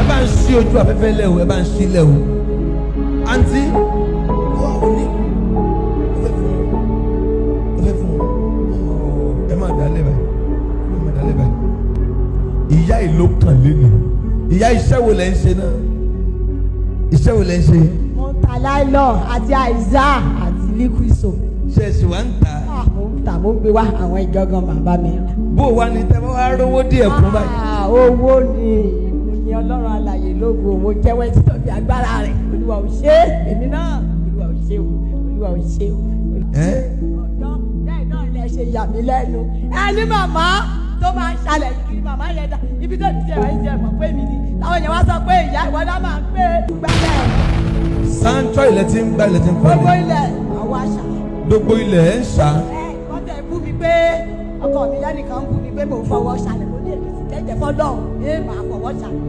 Bá ń ṣí ojú afẹ́fẹ́ lẹ̀ o, ẹ bá ń ṣí lẹ̀ o. Àǹtí, wà ó ní ó fẹ́ fún ọ, ó fẹ́ fún ọ. Ẹ má dálẹ̀ báyìí, ẹ má dálẹ̀ báyìí. Ìyá ìlú kàn lẹ́nu. Ìyá, iṣẹ́ wo lẹ́ ń ṣe náà? Iṣẹ́ wo lẹ́ ń ṣe? Mo ń ta nylon àti àìsà àti liquid soap. Ṣe é sì wá ń tà á? Ah, mo ń tà, mo ń gbé wá, àwọn ìgangan bàbá mi rà. Bó o wá ní tẹ́ bá wá rówó díẹ̀ kún báyìí? Ah, owó ni. Mo ní Ọlọ́run alàyè lógo, mo jẹ́wọ́ títóbi agbára rẹ̀. Olúwa ò ṣe é, èmi náà, Olúwa ò ṣe o, Olúwa ò ṣe o. Ẹ́ Ọjọ́ bẹ́ẹ̀ náà lẹ ṣe yà mí lẹ́nu. Ẹni màmá tó máa ń ṣàlẹ̀ kiri, màmá yẹn dá ibi tó ti jẹ́ ẹ̀ jẹ́ mọ̀ pé mi ni táwọn yẹn wá sọ pé ìyá ìwọ náà máa ń gbé gbálẹ̀. Sáńtọ́ ilẹ̀ tí ń gbá ilẹ̀ tí ń Gbogbo fọlẹ̀. ilẹ̀ àwọn àṣà. Gbogbo ilẹ̀ ẹ̀ ń ṣá. Ẹ wọ́n tẹ̀ bú mi pé ọkọ mi lẹ́nìkan bú mi pé mò ń fọwọ́ ṣàlẹ̀. Mo ní èmi sì jẹ́jẹ́ fọ́lọ́run, ẹ máa fọwọ́ ṣàlẹ̀.